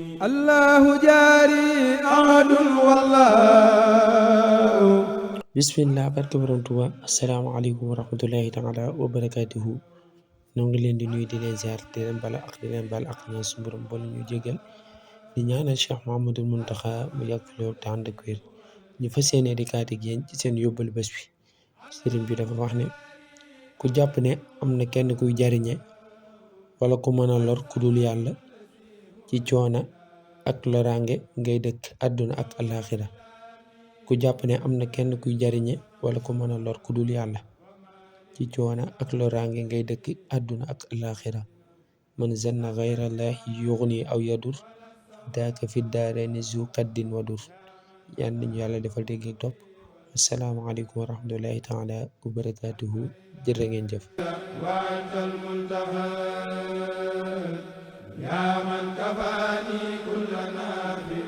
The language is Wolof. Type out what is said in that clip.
الله جاري أحد والله. bismillah barke borom Tuuba asalaamaaleykum wa rahmatullahi taala wa barakaatuhu ñoo ngi leen di nuyu di leen ziar di leen bala ak di leen bal ak ñaan suñu borom boole ñu jégal di ñaanal Cheikh Mouhamadul Muntaxa mu yàgg fi loolu te ànd ak wér ñu fas yéene di kaati génn ci seen yóbbal bés bi. sëriñ bi dafa wax ne ku jàpp ne am na kenn kuy jariñe wala ku mën a lor ku dul yàlla ci coona ak loraange ngay dëkk àdduna ak alaxira ku jàpp ne am na kenn kuy jariñe wala ku mën a lor ku dul yàlla ci coona ak loraange ngay dëkk àdduna ak alaxira man zanna gayrallahi yuxni aw yadur daaka fi daarayni zu kaddin wadur. yal nañu yàlla defal dégg ak topp. asalaamaaleykum wa rahmatullahi taala wa barakaatuhu jërë ngeen jëf. وأنت المنتهى يا من كفاني كل نافع